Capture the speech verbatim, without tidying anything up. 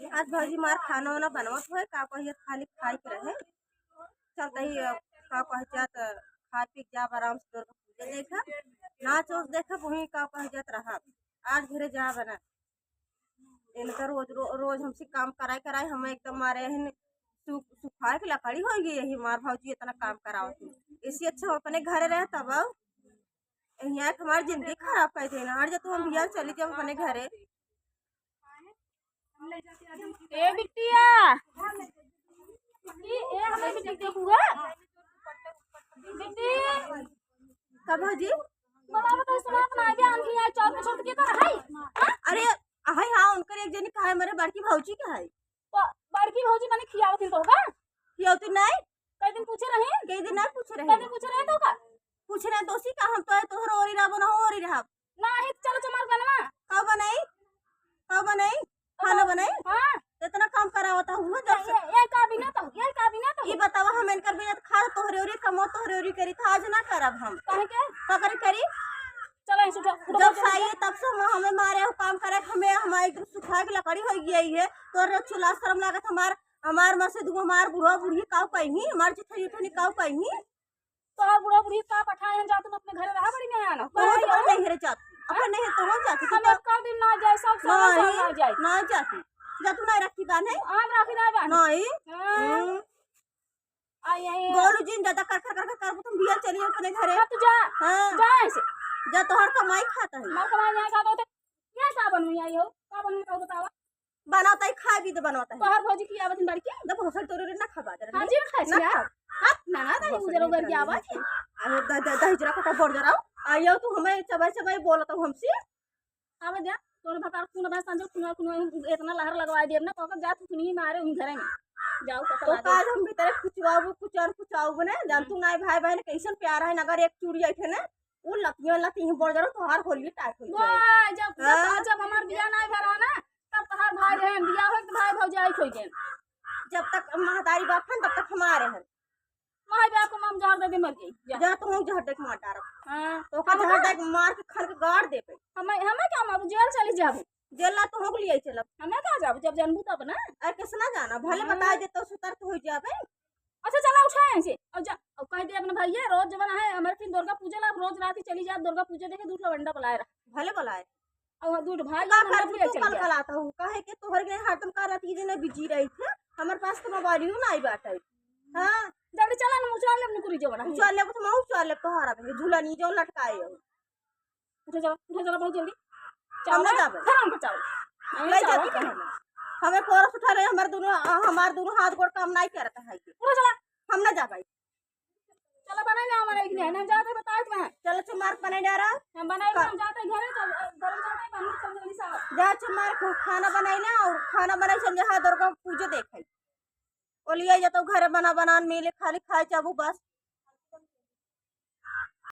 आज भौजी मार खाना वाना बनवत होए, का कहिए खाली खाए के रहे। चलते ही, अ, का कह जात, अ, खा पी के जाब आराम से दुर्गा पूजा देखा, नाच वाच देखा, वहीं का कह जात रहा। आज घरे जाब ना, इनका रोज, रो-, रोज हमसे काम कराए कराए हम एकदम मारे हैं, सु-, सुखाए के लकड़ी हो गई यही मार भौजी इतना काम करावत है। इससे अच्छा हम अपने घरे रहे तब आओ। यहाँ के हमारी जिंदगी खराब कर देना। हट जा तू, हम बिहार चली जाब अपने घरे। ए बिटिया, बिट्टी, ए हमारी बिट्टी के हुआ? बिट्टी, का भौजी? बाबा बताओ, सुना अपना आगे आन की यहाँ चौक में छोड़ के तो रहाई। अरे, अहै हाँ, उनकर एक जनी कहा है, हमारे बड़की भौजी के है। ब-, बड़की भौजी मने खियावत ही तो होगा? खियावती नहीं? कई दिन पूछे रहे? कई दिन नहीं पूछे रहे। कई दिन पूछे रहे तो का? पूछे रहे दोषी का, हम तो है तोहर ओरी रहबो ना, ओरी रहब। ना है तो चलो चमार बनवा। का बनाई? का बनाई? खाना बनाई? हाँ। इतना काम करावता हुआ जब ये, से ये का बिना तो, ये का बिना तो। ये बतावा हम इनकर बिना तो खा तोहरे ओरी कमो तोहरे ओरी करी था, आज ना करब हम। काहे के? का करे करी? चलो, ऐसे उठो, उठो, जब उठो, से आई है, तब से हम, हमें मारे हो काम करे, हमें, हमारे एकदम सुखा के लकड़ी हो गई है। तोरे चूल्हा शर्म लागत, हमार, हमार में से दू, हमार बूढ़ा बूढ़ी काऊ कहीं, हमार जेठनी उठनी काऊ कहीं। तोहार बूढ़ा बूढ़ी का पठाए हैं, जा तुम अपने घरे रहा, बड़ी नहीं आना। बहुत बड़ी नहीं है रे जात, अपने नहीं है, तोहन जात, तू हम तो एक का दिन ना जाए, सब साल, साल नहीं, ना जाए। ना जाती, जा तू ना रखी बान है। हम राखी ना बान। नहीं। हाँ। हम्म। आ, यही है। बोलू जिन ज्यादा कर, कर, कर, कर, कर, तुम बिया चली अपने घरे। हाँ, तू जा। हाँ। जा ऐसे। जा, तोहर कमाई खाता है। हमार कमाई नहीं खाता होते, क्या का बनवी आई हो? का बनवी का बतावा? बनाता है, खाए भी तो बनाता है। तोहर भौजी की आवत बड़की? जब भौसर तोरे रे ना खा बाजार हाँ में। जी, खाए ना छिया। खा। हाँ, ना, ना, नहीं, भौसर उजर उगर की आवाज है। अरे, द-, द-, दही जरा कटा बोल जरा। आयो, तू हमें चबाई, चबाई बोलत हो हमसे। आवे जा, तोरे भतार खून बा, संजय खून, खून, इतना लहर लगवाए देब ना, तो ओकर जात सुनिए मारे उन घरे में। जाओ, पता तो लगा। काज हम भीतरे कुचवाबू, कुचान कुचाबू ने, जान तू नाई भाई बहन कैसन प्यार है, अगर एक चूड़ी ऐठे ने, उ लतियों लती ही बोल जरो, तोहार होली टाइट हो जाए। वाह, जब, जब, हाँ? जब हमार बिया नाई भरा ना, तब तोहार भाई बहन, बिया हो तो भाई भौजाई खोई गए। जब तक महतारी बाप हन, तब तक हमारे हन। माई बाप को हम जहर दे दे मर जाई, जा। जा, तू हम जहर दे के मार डारब। हाँ। तो ओकर हम जहर का दे के मार के खन के गाड़ देबे। हमें, हमें क्या मारू, जेल चली जाबू। जेल ला तो हम लिए चलब। हमें कहाँ जाबू, जब जानबू तब ना। अरे कैसे ना जाना, भले हाँ। बता दे तो सुतर तो हो जाबे। अच्छा चला उठा यहाँ से, अब जा, अब कह दे अपने भैया, रोज जवन है हमारे फिर दुर्गा पूजा ला, रोज रात ही चली जा दुर्गा पूजा देखे, दूध लवंडा बुलाए रहा। भले बुलाए। और दूध भाई का लवंडा करबू बुलाए तू चली जा। कलकलाता हूँ, काहे के तोहर के हरदम का रात के दिन बिजी रही थे, हमारे पास तो मोबाइल ही नहीं बाटे। हाँ। जल्दी चला ना, उछाल ले अपनी कुरी जवन है। उछाल ले, तो मैं उछाल ले तोहरा के, झूला नहीं जो लटकाए हो। उठे चला, उठे चला बहुत जल्दी। हम ना चावल, जाबे। धर हमको चावल। नहीं ले चावल जाती खाना। हमें कोरस उठा रहे, हमारे दोनों, हमारे दोनों हाथ गोड़ काम नहीं करता है। उठे चला। हम ना जाबे। चला बनाई ना हमारे एक ने, हम जाते बताए तुम्हें। चलो चुमार बनाई डारा। हम बनाई, का- हम जाते घरे, चल, घर में जाते, हम चल जल्दी से आओ। जा चुमार खा-, खाना बनाई ना और खाना बनाई चल जा, हाँ, दुर्गा पूजा देखे। ओलिया जा तो घरे बना बना मिले, खाली खाए चाबू बस।